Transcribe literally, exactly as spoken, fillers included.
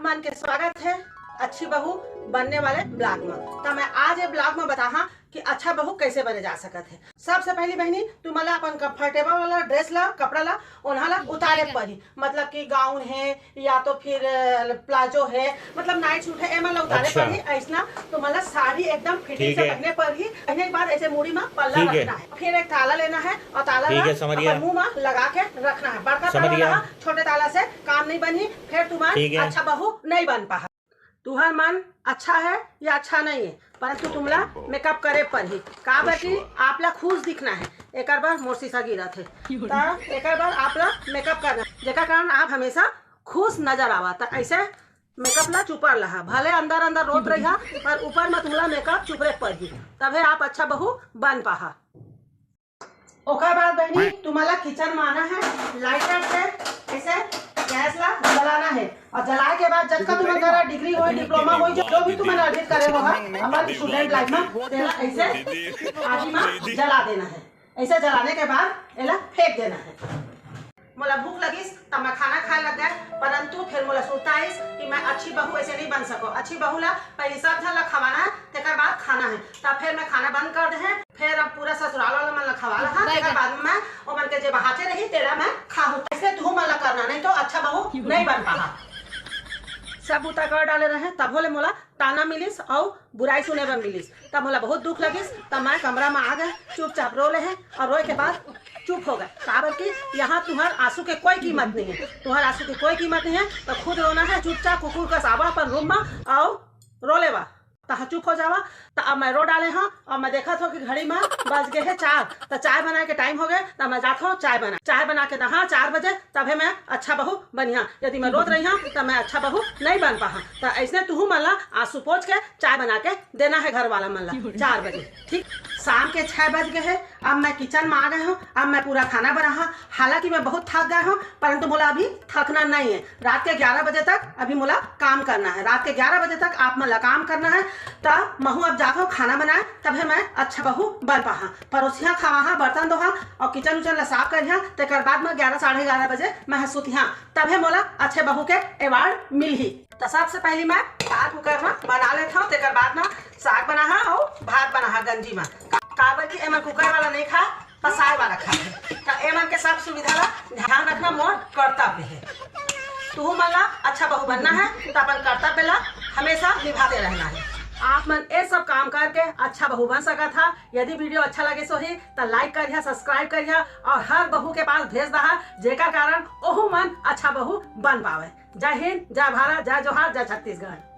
मन के स्वागत है अच्छी बहू बनने वाले ब्लॉग में। तो मैं आज ये ब्लॉग में बताहा कि अच्छा बहू कैसे बने जा सकत है। सबसे पहली बहनी, तुमन ला अपन कंफर्टेबल वाला ड्रेस ला, कपड़ा ला, ओनहा ला उतारे पड़ी, मतलब कि गाउन है या तो फिर अ, प्लाजो है, मतलब नाइट सूट है, एमन ला उतारे अच्छा। पड़ी। ऐसना तुमन ला साड़ी एकदम फिटिंग ठीक से है। पहने पड़ी। पहने के बाद ऐसे मूड़ी में पल्ला ठीक है। रखना है, फिर एक ताला लेना है और ताला ठीक ला है, समझ गया। अपन मुंह में लगा के रखना है। बड़का समझ ताला गया। ला, छोटे ताला से काम नहीं बनही, फिर तुमन ठीक है। अच्छा बहू नहीं बन पाहा। तुहर मन अच्छा है या अच्छा नहीं है, परंतु तुमला मेकअप करे पड़ही, काबर कि आपला खुश दिखना है। एकर बर मोर शीशा गिरत है, त एकर बर आपला मेकअप करना, जेकर कारण आप हमेशा खुश नजर आवा। त ऐसे मेकअप ला चुपर लहा, भले अंदर अंदर रोत रहिहा, पर ऊपर में तुमला मेकअप चुपरे पड़ही, तभे आप अच्छा बहू बन पाहा। ओकर बाद बहनी, तुम्हाला किचन में आना है, लाइटर से ऐसे गैस ला जलाना है, और जलाए के बाद जतका तुम्हारे घर डिग्री हो, डिप्लोमा हो, जो, जो भी तुमने अर्जित करे हो, अपन स्टूडेंट लाइफ में, तेला ऐसे आगी में जला देना है। ऐसे जलाने के बाद एला फेंक देना है। मोला भूख लगिस, त मैं खाना खाए लग गए, परंतु फिर मोला सुरता आइस कि मैं अच्छी बहू ऐसे नहीं बन सको। अच्छी बहू ला पहले सब झन ला खवाना है, तेकर बाद खाना है। तब फिर मैं खाना बंद कर दे हैं, फिर अब पूरा ससुराल वाला मन ला खवा लहा, तेकर बाद में मैं ओमन के जे बहाचे रही, तेला मैं खाहूं। ऐसे तुहू मन ला करना, नहीं तो अच्छा बहू नहीं बन पाहा। सब बूता कर डाले रहे, तभो ले मोला ताना मिलिस अउ बुराई सुने बर मिलिस। तब मोला बहुत दुख लगिस, तब मैं कमरा में आ गए, चुपचाप रो ले हैं और रोए के बाद चुप हो गए, काबर कि यहाँ तुम्हार आंसू के कोई कीमत नहीं है, तुम्हार आंसू के कोई कीमत नहीं है। तो खुद रोना है, चुपचाप कुकुर कस आवा अपन रूम में अउ रो लेवा, तहाँ चुप हो जावा। त अब मैं रो डाले हूँ, अब मैं देखत हूँ कि घड़ी में बज गए है चार, त चाय बनाए के टाइम हो गए, त मैं जात हूँ चाय बना, चाय बना के दहा चार बजे, तभे मैं अच्छा बहू बनिहा। यदि मैं रोत रही हूँ, त मैं अच्छा बहू नहीं बन पाहा। त ऐसने तुहू मन ला आंसू पोंछ के चाय बना के देना है घर वाला मन ला चार बजे, ठीक। शाम के छह बज गए है, अब मैं किचन में आ गए हूँ, अब मैं पूरा खाना बनाहा। हालांकि मैं बहुत थक गए हूँ, परंतु मोला अभी थकना नहीं है। रात के ग्यारह बजे तक अभी मोला काम करना है, रात के ग्यारह बजे तक आप मन ला काम करना है। त महू अब जात हूँ खाना बनाए, तभे मैं अच्छा बहू बन पाहा। परोसिहा, खवाहा, बर्तन धोहा और किचन उचन ला साफ करिहा, तेकर बाद में ग्यारह, साढ़े ग्यारह बजे मैं सुतिहा, तभे मोला अच्छे बहू के अवार्ड मिलही। त सबसे पहली मैं दाल कुकर में बना लेत हूँ, तेकर बाद में साग बनाहा अउ भात बनाहा गंजी में, का-, काबर कि एमन कुकर वाला नहीं खा, पसाए वाला खाथे। त एमन के सब सुविधा ला ध्यान रखना मोर कर्तव्य है। तुहू मन ला अच्छा बहू बनना है, त अपन कर्तव्य ला हमेशा निभाते रहना है। आप मन ये सब काम करके अच्छा बहू बन सकत हा। यदि वीडियो अच्छा लगे सोही, त लाइक करिहा, सब्सक्राइब करिहा और हर बहू के पास भेज दहा, जेकर कारण ओहू मन अच्छा बहू बन पावे। जय हिंद, जय भारत, जय जोहार, जय छत्तीसगढ़।